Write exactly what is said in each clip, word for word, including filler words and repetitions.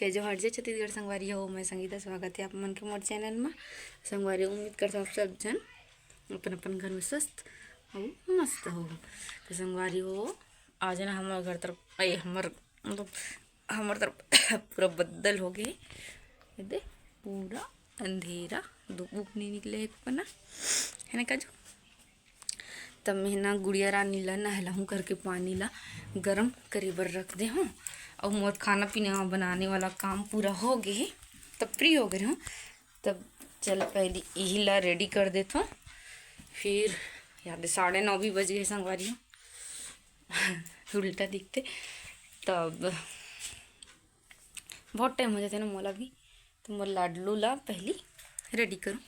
जय जोहार, जय छत्तीसगढ़ संगवारी हो। मैं संगीता, स्वागत है आप मन के मोर चैनल में। संगवारी, उम्मीद करता हूँ आप सब झन अपन अपन घर में स्वस्थ अउ मस्त हो। तो संगवारी हो, आज ना हमर घर तरफ, ए, हमर मतलब हमर तरफ पूरा बदल हो गए, ये दे, पूरा अंधेरा, धूप उप नहीं निकले है एको कना, है ना काजू? तब मैं ना गुड़िया रानी ला नहलाहूँ करके पानी ला गरम करे बर रख दे हूँ। अउ मोर खाना पीना बनाने वाला काम पूरा हो गए हे, तब फ्री हो गए हूँ। तब चल पहली यही ला रेडी कर देत हूँ। फिर याद है, साढ़े नौ भी बज गए संगवारी हो। उल्टा दिखते तब बहुत टाइम हो जाते ना मोला भी। तो मोर लाडलू ला पहली रेडी करूँ,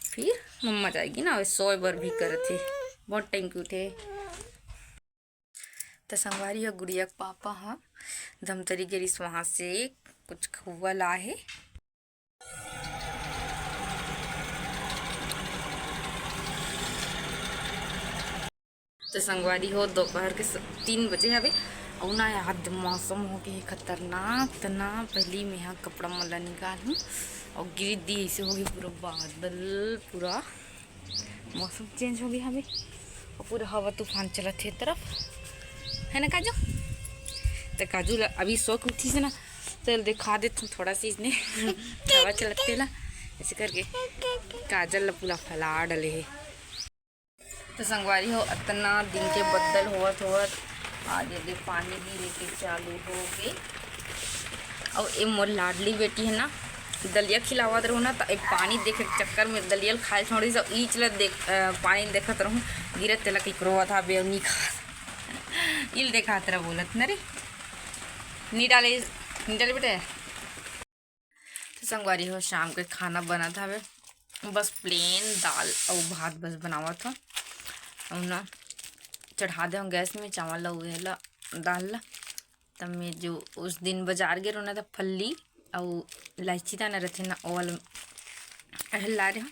फिर मम्मा जाएगी ना, वे सोए बर भी करत हे, बहुत टाइम के उठे। तो संगवारी हो, गुड़िया के पापा ह धमतरी गे रिहिस, वहाँ से कुछ खोवा ला हे। तो संगवारी हो, दोपहर के स-, तीन बजे हवे, अउ ना यार, मौसम हो गए हे खतरनाक। त ना पहली मैं हा कपड़ा मन ला निकालहूँ, अउ गिरी दी ऐसे हो गए पूरा बादल, पूरा मौसम चेंज हो गए हवे, अउ पूरा हवा तूफान चलत हे ए तरफ, है ना काजू? तो काजू ला अभी सो के उठी से ना, तो देखा देत हूँ थोड़ा सी इसने हवा चलत तेला, ऐसे करके काजल ला पूरा फैला डले हे। तो संगवारी हो, अतना दिन के बदल होवत होवत आज ये दे पानी गिरे के चालू हो गए। अउ ए मोर लाडली बेटी है ना, दलिया खिलावत रहूँ ना, त ए पानी देखे के चक्कर में दलिया ल खाए छोड़ी से ईच ल देख, अ, पानी देखत रहूँ, गिरत तेला कहीं रोवत हा बे, नी खा इल देखात रह बोलत न रे, नी डाले, नी डाले बेटे। तो संगवारी हो, शाम के खाना बनत हवे, बस प्लेन दाल अउ भात बस बनावत हूँ। अउ ना चढ़ा दे हूँ गैस में चावल ला, उहे ला, दाल ला। तब मैं जो उस दिन बाजार गे रहूँ ना, तब फल्ली अउ इलायची दाना रहते ना, वो वाला अहल ला रहे हूँ।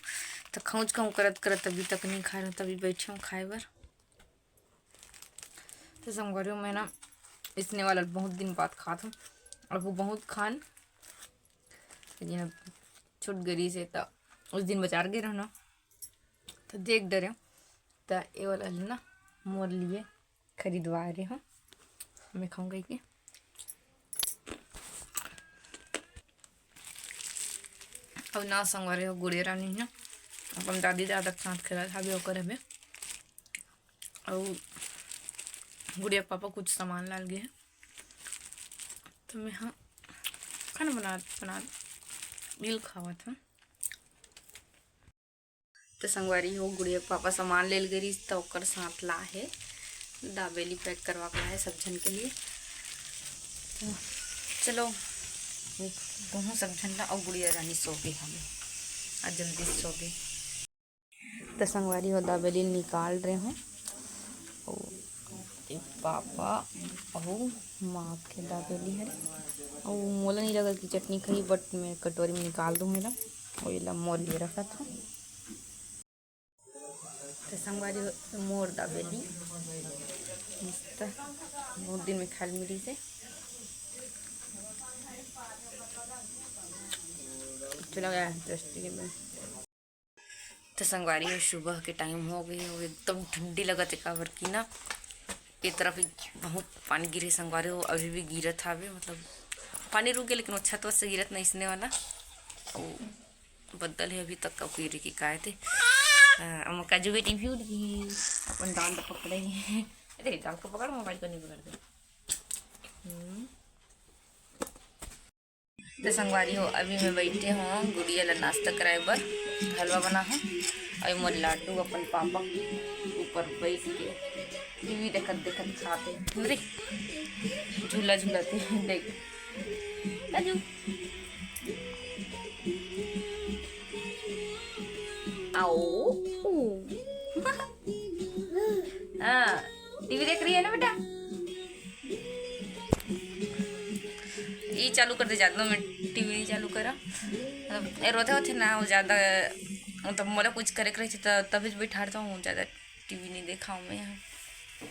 तो खौंच खौं करत करत अभी तक नहीं खाए रहूँ, तभी बैठे हूँ खाए बर। तो संगवारी हो, मैं ना इसने वाला बहुत दिन बाद खात हूँ, और वो बहुत खान लेकिन अब छूट गई से, तो उस दिन बाजार गे रहना, तो देख डरे, तो ये वाला ना मोर लिए खरीदवा रहे हूँ, मैं खाऊंगा कि। अब ना संगवारी हो, गुड़िया रानी ना अपन दादी दादा के साथ खेलत हवे, ओकर हवे। अउ गुड़िया के पापा कुछ सामान लान गे हे, तो मैं हा खाना बना बना मिल खावत हूँ। तो संगवारी हो, गुड़िया के पापा सामान लेल गे रिहिस, तो ओकर साथ ला हे दाबेली, पैक करवा के ला हे सब झन के लिए। तो चलो, दोनों सब झन ला, अउ गुड़िया रानी सो गई हवे, आज जल्दी सो गई। तो संगवारी हो, दाबेली निकाल रहे हूँ। अउ ए पापा अउ माँ के दाबेली हरे। अउ मोला नहीं लगत कि चटनी खाही, but मैं कटोरी में निकाल दूँ एला। अउ एला मोर लिए रखत हूँ। तो संगवारी हो, मोर दाबेली मस्त, बहुत दिन में खाए ल मिली से। अच्छा लगा है, टेस्टी है। तो संगवारी हो, सुबह के टाइम हो गई हो, एकदम ठंडी लगत है, काबर की ना ये तरफ बहुत पानी गिरे संगवारी हो, अभी भी गिरत हावे, मतलब पानी रुक गया, लेकिन वो छत से गिरत नहीं, इसने वाला वो बदल है अभी तक, अब गिरे की काय थे। हाँ, हम काजू बेटी भी उठ गई, अपन दाल तो पकड़े ही है। अरे, दाल को पकड़, मोबाइल को नहीं पकड़ दे। हम्म। तो संगवारी हो, अभी मैं बैठे हूँ गुड़िया ला नाश्ता कराए बर, हलवा बना है। अभी मोर लाडू अपन पापा के ऊपर बैठ के टीवी देखत देखत खाते, अरे झूला झूलते देख राजू। आओ। हाँ, टीवी देख रही है ना बेटा? ये चालू कर दे, ज्यादा मैं टीवी नहीं चालू करा। मतलब ए रोते होते ना, वो ज्यादा, मतलब मोला कुछ करे के रहते त-, तभी बैठाता हूँ, ज्यादा टीवी नहीं देखा हूँ मैं यहाँ।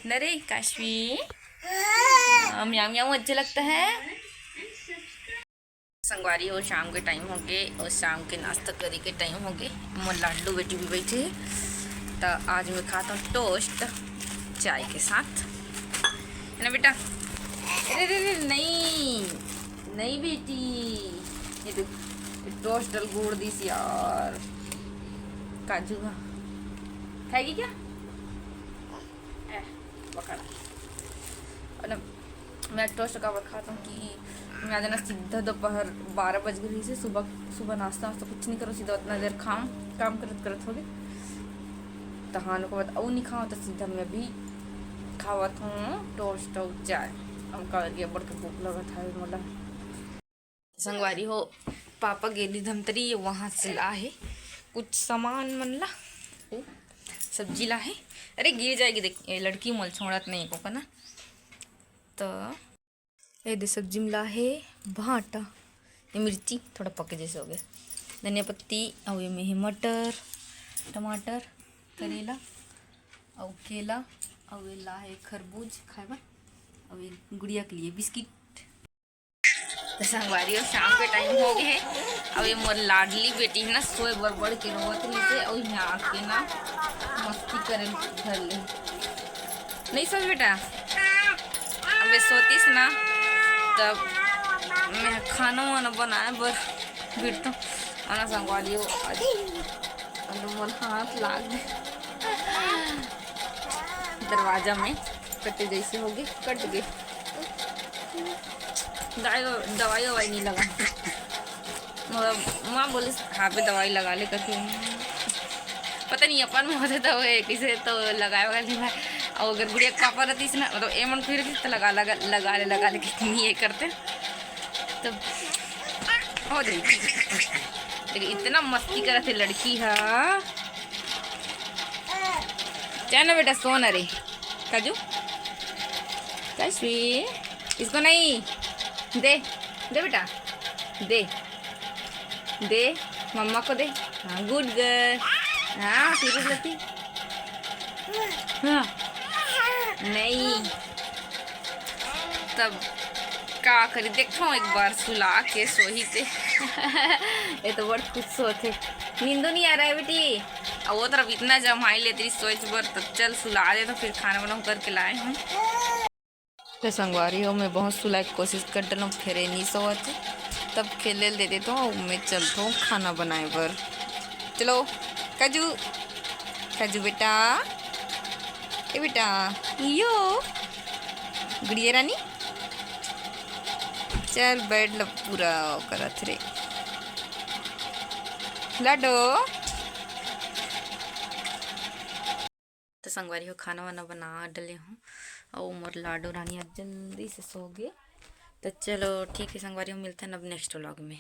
न रे काशवी, हाँ, म्याऊ म्याऊ अच्छा लगता है। संगवारी हो, शाम के टाइम हो गे और शाम के नाश्ता करे के टाइम हो गे। मोर लाडलू बेटी भी बैठे हे, तो आज मैं खात हूँ टोस्ट चाय के साथ, है ना बेटा? अरे रे रे, नहीं नहीं बेटी, ये देख, टोस्ट डल गोड़ दिस यार। काजू हा खाएगी क्या? ए, पकड़। और ना, मैं टोस्ट काबर खात हूँ कि मैं आज ना सीधा दोपहर बारह बज गई से, सुबह सुबह नाश्ता वास्ता कुछ नहीं करो, सीधा उतना देर खाऊँ, काम करत करत हो गए। तहान को बाद अउ नहीं खाऊँ तो सीधा मैं अभी खावत हूँ टोस्ट और चाय। अब काबर के बड़ के भूख लगत है मोला। संगवारी हो, पापा गेली धमतरी, वहाँ से ला हे कुछ सामान मन ला, सब्जी ला हे। अरे गिर जाएगी, देख ये लड़की मोल छोड़त नहीं को ना। तो ये दे सब्जी में ला हे भांटा, ये मिर्ची थोड़ा पके जैसे हो गए, धनिया पत्ती, और ये में हे मटर, टमाटर, करेला, और केला, और ये ला हे खरबूज खाए बर, और ये गुड़िया के लिए बिस्किट। तो संगवारी हो, शाम के टाइम हो गए हे। अब ये मोर लाडली बेटी है ना, सोए बर बढ़ के रोवत रही से, और यहाँ आके ना मस्ती करे घर ले। नहीं सोए बेटा? अब ये सोतीस ना, तब मैं खाना वाना बनाए बर बिरतो। आना संगवारी हो, आज, आज मोर हाथ लाग गए दरवाजा में, कटे जैसे हो गए, कट गए। दवाई दवाई ववाई नहीं लगा। मतलब माँ बोले, हाँ पे दवाई लगा ले करके। पता नहीं अपन में होते तो वो किसे तो लगाए वगैरह नहीं भाई। और अगर गुड़िया के पापा रहती ना, मतलब एमन फिर तो लगा लगा लगा ले लगा ले कितनी ये करते। तो हो जाएगी। लेकिन इतना मस्ती करत हे लड़की हा। चल ना बेटा, सो ना रे। काजू, काजू, इसको नहीं। दे, दे बेटा, दे, दे, मम्मा को दे। हाँ, गुड गर्ल। हाँ, फिर लती। हाँ। नहीं। तब का करी, देखो एक बार सुला के सोही ते। ये तो बड़ खुश होत हे। नींदो नहीं आ रहा है बेटी। अब वो तरफ इतना जमाई लेती रही सोच बर, तो चल सुला दे, तो फिर खाना बनाऊँ करके लाए हूँ। तो संगवारी हो, मैं बहुत सुलाए के कोशिश कर डलूँ, फिर ये नहीं सोवत हे। तब खेले दे देता हूँ, मैं चलता हूँ खाना बनाए बर। चलो काजू, काजू बेटा, ए बेटा, यो गुड़िया रानी, चल बैठ लो, पूरा करत रे लाडो। तो संगवारी हो, खाना वाना बना डले हूँ, और मोर लाडो रानी आज जल्दी से सो गए। तो चलो ठीक है संगवारी हो, मिलते हैं अब नेक्स्ट व्लॉग में।